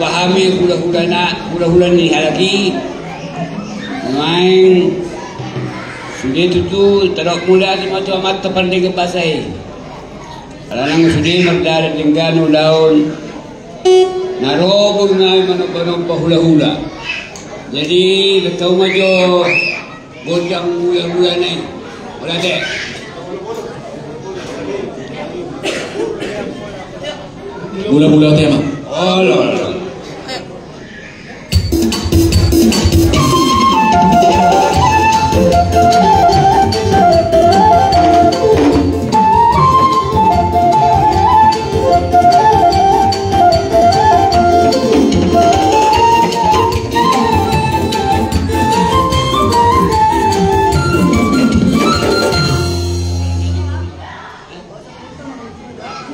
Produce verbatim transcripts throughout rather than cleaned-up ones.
Pahami hulahula na, hulahula ni halak i. Main sude tutu, tadok mula di matu amanta pandege basa i. Alanang sude mardalan denggan ulaon na ro boru nami manomba-nomba hulahula. Jadi, bertau majo. Gondang mula-mula nai. Mula te. Mula-mula tema. Olo, olo.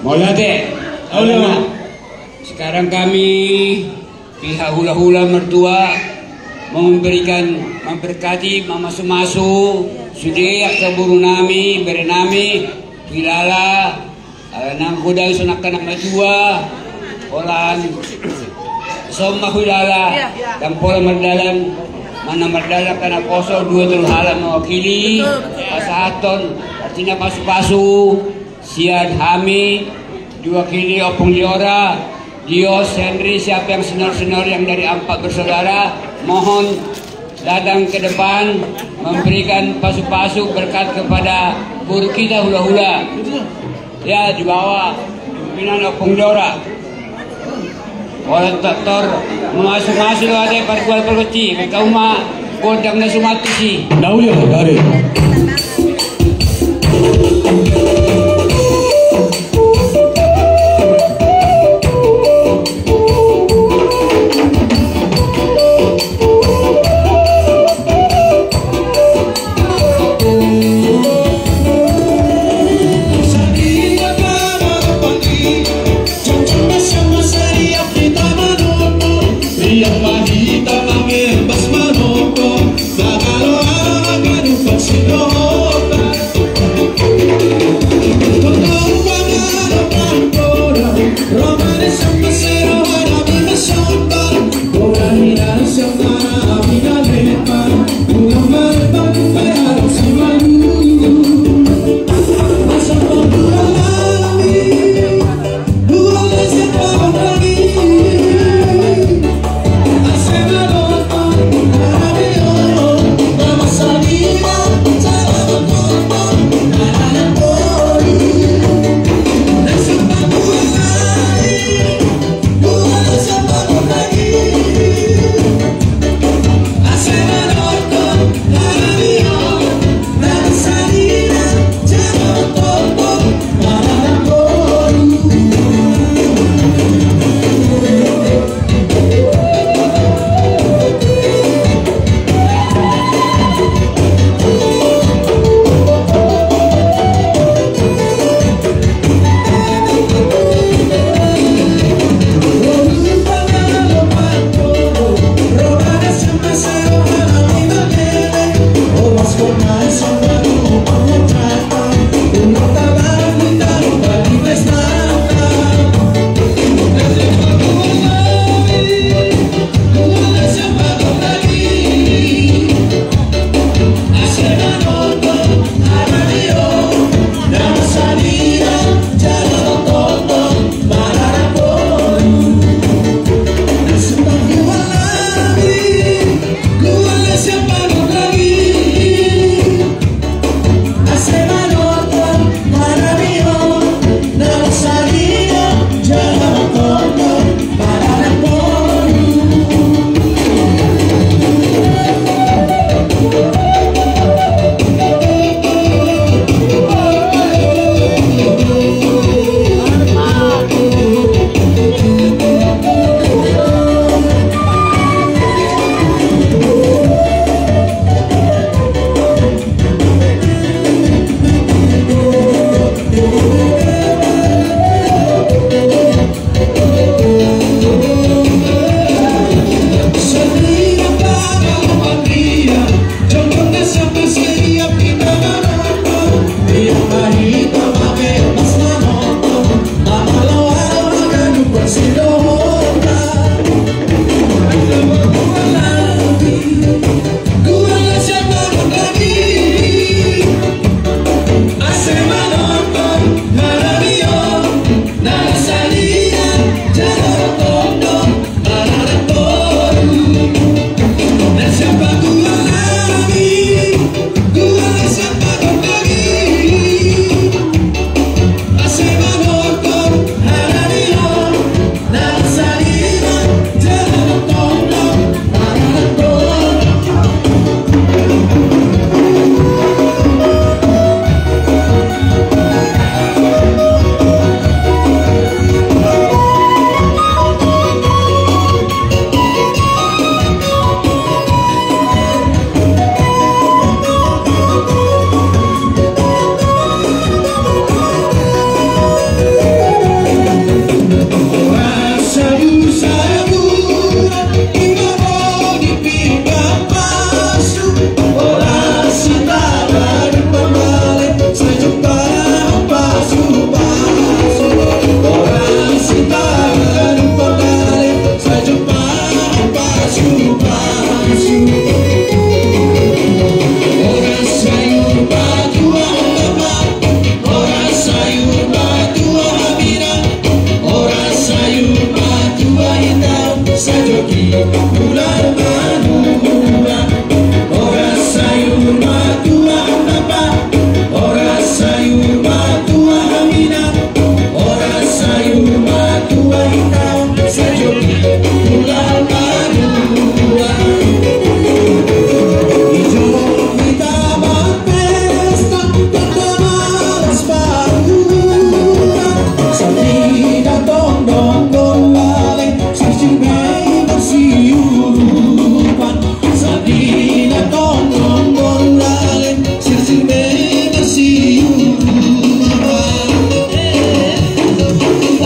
Mauliate. Mauliate. Sekarang kami pihak hula-hula mertua memberikan, memberkati, mamasu-masu sude angka boru nami, bere nami, Hilala, ala nang godang songon angka na matua, holan songon ma huilala, dang pola mardalan, mana mardalan angka na poso, dua tolu halak mewakili, pasahathon, artina pasu-pasu, sian hami, diwakili Ompung Liora, Dios, Henry, siapa yang senior-senior yang dari empat bersaudara, mohon datang ke depan memberikan pasu-pasu berkat kepada guru kita hula-hula. Ya, di bawah pimpinan Ompung Liora. Olo, tor, mamasu-masu do ate pargual pargonsi, baen hamu ma gondang na suman tusi. Na uli, na uli. Horas sayur matua, horas sayur matua, horas sayur matua, horas sayur matua.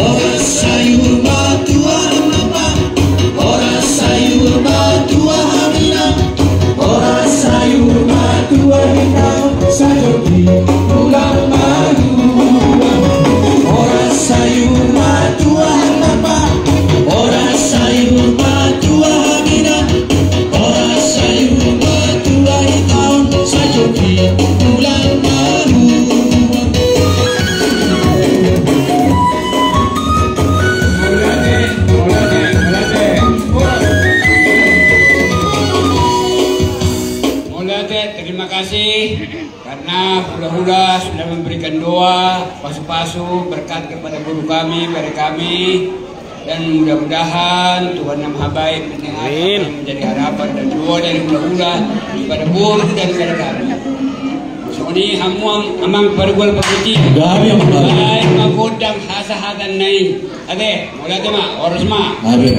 Horas sayur matua, horas sayur matua, horas sayur matua, horas sayur matua, horas sayur matua, horas sayur matua, horas sayur matua. Mauliate, mauliate, mauliate. Mauliate, terima kasih karena hula-hula sudah memberikan doa, pasu-pasu, berkat kepada guru kami, pare kami. Dan mudah-mudahan Tuhan Yang Maha Baik mendengar apa yang menjadi harapan dan doa dari hula-hula kepada guru dan kepada kami. Songon i hamu amang pargual pargonsi. Gabe, amang, gabe. Baen ma gondang hasahatan na i. Ate, mauliate ma, horas ma. Gabe.